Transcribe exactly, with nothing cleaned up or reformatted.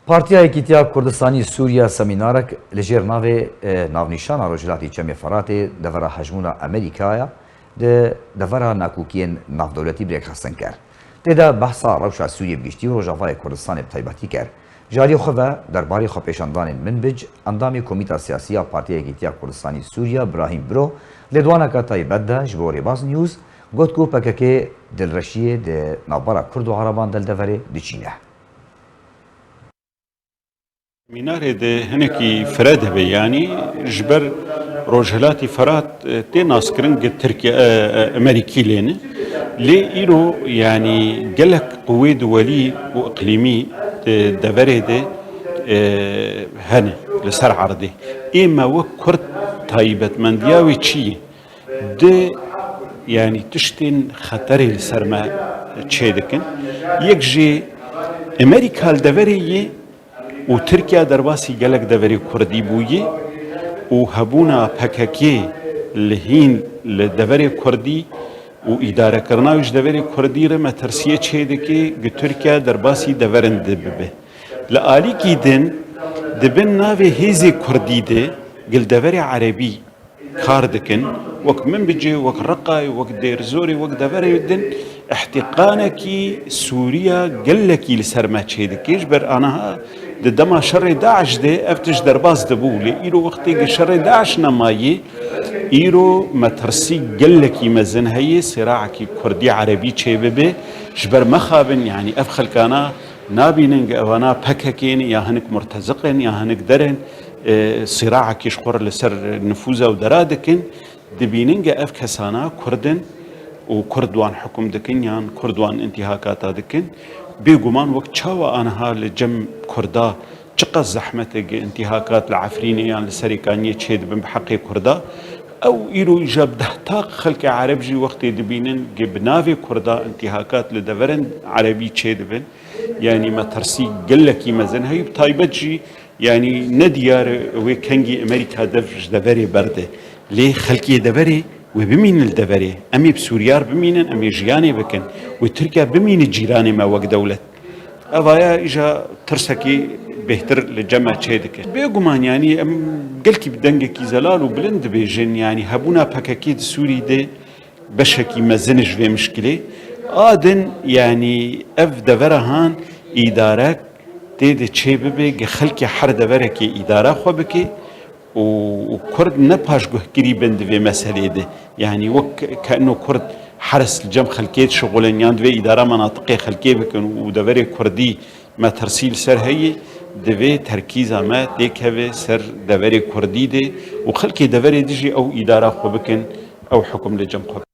Partiya Yekîtiya Kurdistanî Sûriye semînarek li jêr navê, e, Navnîşana Rojhilatî Çemê Feratê devera hejmûna Amerîkaya di devera nakokiyên navdewletî bi rêkxistin kir. Tê de behsa rewşa Sûriyê bi giştî û Rojavayê Kurdistanê bi taybetî kir. Ji aliyê xwe ve derbarê xwepêşandanên Minbic, endamê Komîta Siyasî ya Partiya Yekîtiya Kurdistanî Sûriye Birahîm Biro, li dwaneka taybet de ji bo Rêbaz News got ku P K K dilreşiyê di navbera Kurd û Ereban de li deverê diçîne. Semînarê de hinekî fireh dibe, yanî ji ber Rojhilatî Firat, e, tê naskirin gi Tirkiye, e, e, Amerîkî lê ne. Lê îro, yanî gelek quwê duwelî û iqlîmî di deverê de, e, hene li ser erdê. Ê me wek Kurd taybetmendiya wê çi ye? Di, yanî tiştên xeterê li ser me çê dikin. Yek jê Amerîka li deverê ye û Tirkiye derbasî gelek deverê Kurdî bûye û hebûna P K K li hîn li deverê Kurdî û îdarekirina wî ji deverê Kurdî re metirsiyê çê dike, gi Tirkiye derbasî deverin de bibe. Li alîkî din di bin navê hêzê Kurdî de gi li deverê Erebî kar dikin, wek Minbicê, wek Reqayê, wek Dêrzorê, wek deverê din, îhtîqanekî Sûriya gelekî li ser me çê dike. Ji ber aniha di dema şerê DAIŞ de ev tişt derbas dibû. Lê îro wextê ku şerê DAIŞ nemayê, îro metirsî gelekî mezin heye, sîraekî Kurdî Erebî çê bibe. Ji ber mexabin, yanî ev xelkana nabînin ku evana P K K ne ya hinek murteziq in ya hinek der in, e, sîraekî ji xwe re li ser nifûza û dera dikin, dibînin ku ev kesana Kurd in û Kurd wan hukum dikin yan Kurd wan intîhakata dikin. Bêguman wek çawa aniha li cem Kurda çiqas zehmet e ku intîhakat li Efrînê yan li Serêkaniyê çêdibin bi heqê Kurda, ew îro îja bi dehtak xelkê Ereb jî wextê dibînin ku bi navê Kurda intîhakat li deverên Erebî çêdibin, yanî metirsî gelekî mezin heye, bi taybet jî, yanî ne diyar e wê kengî Amerîka dev ji deverê berde. Lê xelkê deverê wê bimînin li deverê. Em ê bi Sûriyar bimînin, em ê jiyanê bikin. Wê Tirkiye bimîne cîranê me wek dewlet. Evaya îja tirsekî bêhtir li cem me çê dike. Bêguman, yanî em gelkî bi dengekî zelal û bilind dibêjin, yanî hebûna P K K di Sûrî de beşekî mezin ji vê mişkilê. A din, yanî ev devera han îdarek tê de çê bibe, ge xelkê her deverekê îdara xwe bike û, û Kurd ne paşguhkirî bin di vê meselê de. Yanî wek ke ino Kurd heres li cem xelkê dişixulin yan divê îdara menatiqê xelkê bikin û deverê Kurdî metirsî li ser heye, divê terkîza me têkeve ser deverê Kurdî de û xelkê deverê de jî ew îdara xwe bikin, ew hukum li cem xwe.